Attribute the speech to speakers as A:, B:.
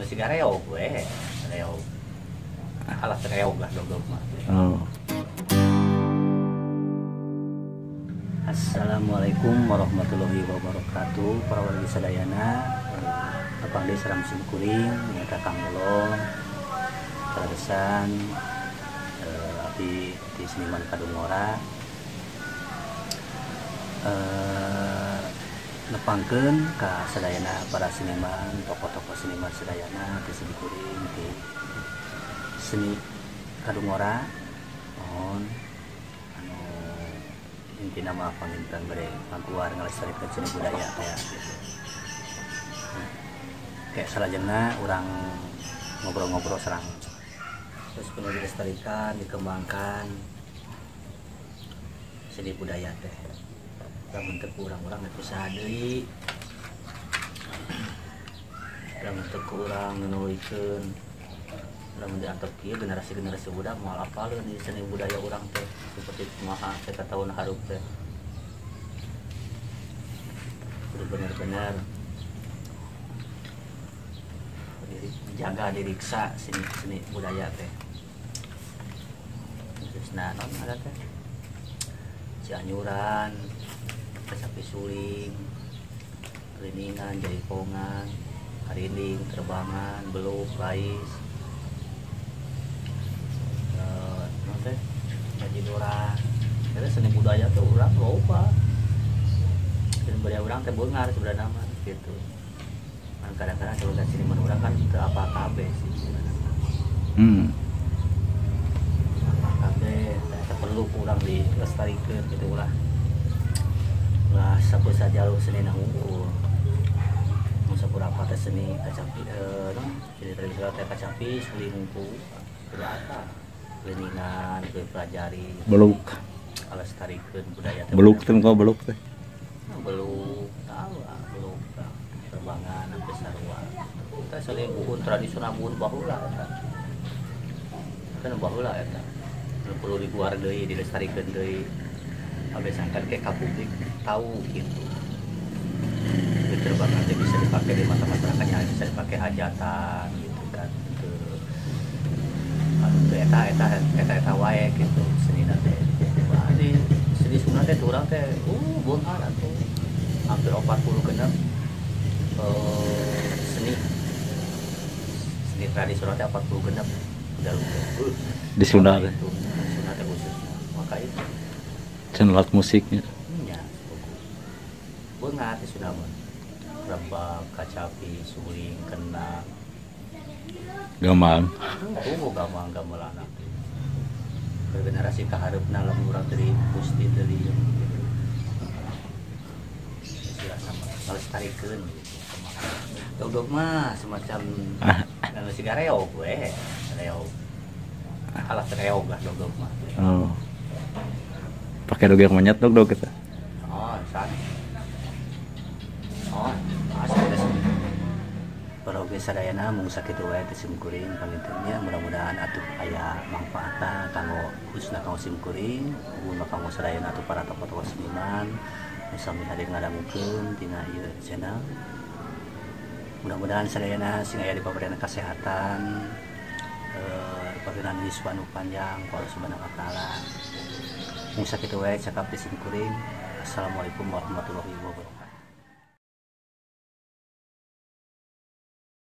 A: Siga reog we, reog. Alat reog lah dogdog mah.
B: Oh.
A: Assalamualaikum warahmatullahi wabarakatuh. Para wargi sadayana, tepang deui sareng sim kuring nyaeta Kang Lolong. Kaleresan abdi di seniman Kadungora. Nepangkeun ka sadayana para seniman, tokoh-tokoh seniman sadayana di sim kuring di seni Kadungora. Mohon anu intina mah panginten bade ngaguar ngalestarikeun seni budaya teh gitu. Kayak salajengna urang ngobrol-ngobrol sareng terus perlu dilestarikan, dikembangkan seni budaya teh. Lamun teu ku urang-urang teh usaha deui. Lamun teu ku urang nuluykeun, lamun diantep kieu generasi-generasi budak moal apaleun ieu seni budaya urang teh seperti kumaha teh tahun hareup teh. Kudu bener-bener dijaga, diriksa seni budaya teh. Khususna naon ada teh? Cianjuran, kacapi suling, keliningan, jaipongan, karinding, terbangan, beluk, rais, naon teh? Gajidora. Eta seni budaya teh urang loba. Seni budaya urang teh beungar sebenarnya mah gitu. Kadang-kadang sebagai seniman urang kan teu apa kabeh sih sebenarnya. Apa kabeh eta perlu kurang dilestarikeun gitu ulah. Ulah sapusa jalur seni na hungkul. Mun sapurapa teh seni kacapi naon seni tradisional teh kacapi suling hungkul. Kudu apa? Keliningan kudu dipelajari.
B: Beluk.
A: Lestarikeun budaya teh.
B: Beluk teh kok beluk teh.
A: Beluk tahu lah, beluk tah. Terbangan sampai sarua. Kita seni buhun tradisional buhun baheula eta. Kan baheula eta. Nu perlu diguar deui, dilestarikeun deui. Abeh sangkan ke ka publik tahu gitu. Terbangan teh bisa dipakai di mata masyarakatnya, bisa dipakai hajatan gitu kan. Teu anu teu eta eta eta eta wae gitu senina teh. Wah, di seni Sunda teh urang teh beunghar atuh. Hampir 40 genep seni seni tradisional teh 40 genep udah lupa.
B: Di Sunda teh.
A: Itu Sunda teh khususnya. Maka itu
B: Can alat musiknya.
A: Nya, beunghar di Sunda mah. Rebab, kacapi, suling, kendang.
B: Gamelan.
A: Tunggu gamelan gamelan. Generasi kahareupna lamun urang teu dipusti teu di gitu. Istilah sama ngalestarikeun gitu. Dogdog mah semacam anu siga reog we, reog. Alat reog lah dogdog mah.
B: Oh. Pakai dogdog monyet dogdog kita.
A: Oh, san. Oh, asli resmi. Paroge sadayana mung sakitu wae teh sim kuring pangintennya, mudah-mudahan atuh aya mangfaatna kanggo khususna kanggo sim kuring, umumna kanggo sadayana atuh para tokoh-tokoh seniman nu sami hadir ngadangukeun tina ieu channel. Mudah-mudahan sadayana sing aya dipaberian kesehatan, dipaberian yuswa nu panjang ku Allah Subhanahu wa taala. Mung sakitu wae cakap teh sim kuring. Assalamualaikum warahmatullahi wabarakatuh.